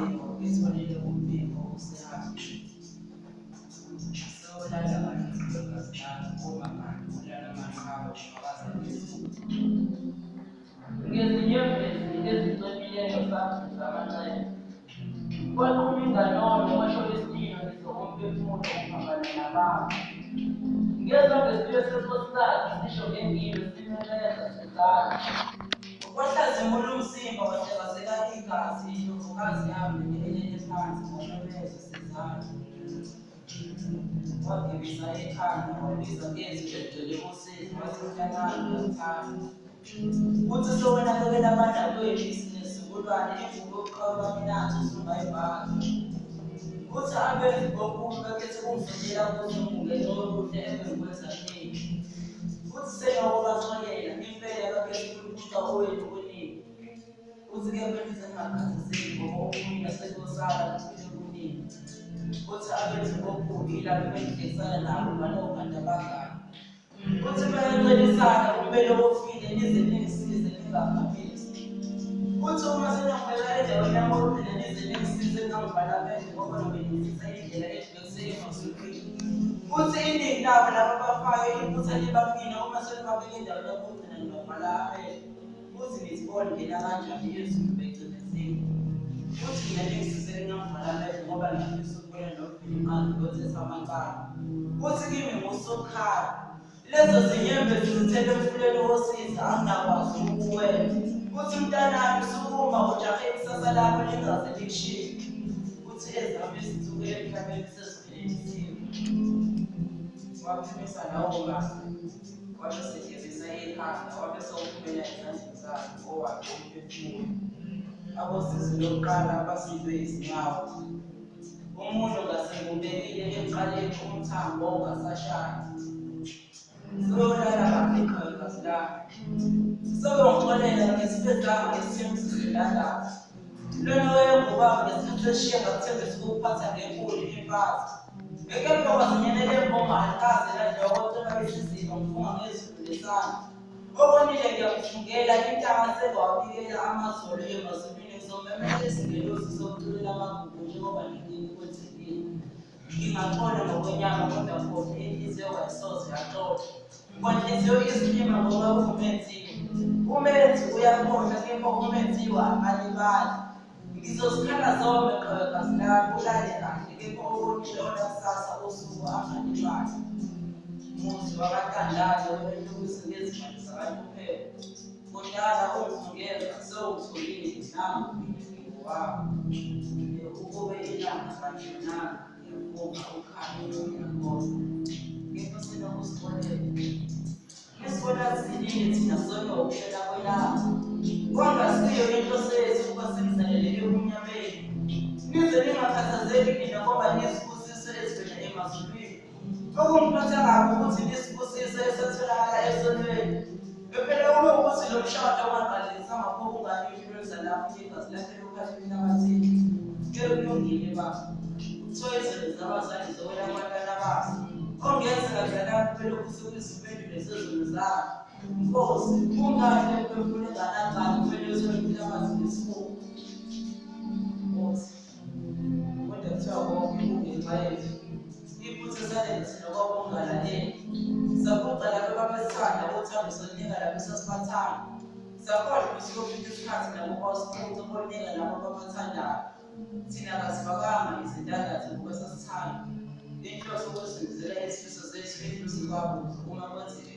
inhliziyo itholile umbiko usehambile. Sewolala kahle qhawekazi lami uma kanti ulala amaqhawe ufakaza ngesuku. Ngezinyembezi ezicwebileyo savuza amanxeba. Kwaqhuma inganono kwasho isililo ngisho umphefumulo uphambana nababa. Ngezwa ngesililo senkosikazi sisho ngengilo simemeza sizala. Kwahlazimula umzimba kwahlakazeka igazi indlovukazi yami elele phansi ngamemeza sizala. Wagebisa ekhanda wabiza ngezwi eligcwele usizi wathi mntanami ngiyakuthanda. Uthi sewonakekela abanakwenu isinezizukulwane imvubu yobuqhawe bami nathi usungayibhaka. Uthi abenzi bokubi bakhethe ukungisekela kuzungu ngenxa yobuhle ebengikwenza kunina. Uthi sengiyokubaxolela impela bakhethe ukuphuca owenu kunina. Uthi kepha nize ningakhathazeki ngoba okunye sekuyosala kuphile kunina. Uthi abenzi bokubi yilabo ebenihlekisana nabo banokhanda abangaka. Uthi bayancelisana umbele ofile nize ningisize ningavamisi. Uthi uma senongibeka endaweni yami yokugcina nize ningisize ngingangivala amehlo ngoba nobe nifisa indlela edlulise emazulwini. Uthi iningi labo laba abafayo iphutha liba kumina uma senibabeka endaweni yabo yokugcina nibavala amehlo. Uthi nithi bongena kanjani ezulu becindeziwe. Uthi mina ningisize ningangivala amehlo ngoba ngiyafisa ukubona noMvelinqangi ngiyothetha amacala. Uthi kimi ngusukhala. Lezo zinyembezi zithele emfuleni wosizi anginakwazi ukuwela. Uthi mntanami sukuma ujahe ikusasa lakho lingaze likushiye. Uthi ezami izinsuku emhlabeni seziphelelisiwe. Waphimisa lawo mazwi wabe segebisa ikhanda wabe sewuphumela ezandleni zakhe owakhe umphefumulo. Abosizi lokuqala abasindwe izinyawo. Umuntu ngasengubekile ekuqaleni umthambo ongasashayi. Sewolala kahle qhawekazi lami. Sewongixolela ngesifezanga ngesithembiso sendandatho. Lona wayengubaba ngesikhathi eshiya ngakuthembisa ukukuphatha ngenkulu impatho. Ngeke kwazinyenele mbonga alikaze ladliwa kwaceba isiziba ngifunga ngezulu lesandla. Okonile ngiyakufungela intaba sengawabikela amazolo emazulwini ngizomemeza izingelosi zokuculela amagugu njengoba ngikini kwenzekile. Ngingaxola ngokwenyama kodwa khona inhliziyo kayisoze yaxola. Kwanhliziyo isilima ngoba ungumenziwa. Umenzi uyakhohlwa kepha umenziwa akalibali. Ngizozikhala zome qhawekazi lami ulale kahle kepha okonile onakusasa usuku angalibali. Muzi wakantandane wemihlubuso ngezimali zakantupheko. Kudala ungizungeza sewungitholile nangu mina ngingowakho. Ukube ilanga kalishonanga ngiyafunga ukhanya ngiyakhohlwa. Kepha senokusixolela. Isibona sinini thina sonke ukushela kwelanga. Kwangasiyo inhloso yethu ukuba sinizalele ebumnyameni. Nize ningakhathazeki nina ngoba nizibusiso ezivela emazulwini. Okungiphatha kabi ukuthi nisibusiso esatholakala esonweni. Phela uma ukuthi lo mshado ongaqalisanga pho kungani impilo yozalapho igazi lakhe lokhahle emhlabathini. Ke kulungile baba. Kuthiwa izono zabazali zowela abantwana babo. Ongenzeka mntanami phela ukuthi izimpendulo zezono zakhe. Nkosi, kungani le mphefumulo enganacala kumele uthole umhlabathi nesifuba? Nkosi, kodwa kuthiwa konke kungenxa yethu. Iphutha esalenza thina kwakungalaleli. Saphuca labo ababesithanda uthando solunika labo esasibathanda. Sakhohlwa ukuthi kuyofika isikhathi labo bawusiphuca bolunika labo ababathandayo. Thina kasifakanga izindandatho ngoba sasithanda. Inhloso ukusindizela izifiso zethu eduze kwabo uma kwenzeka.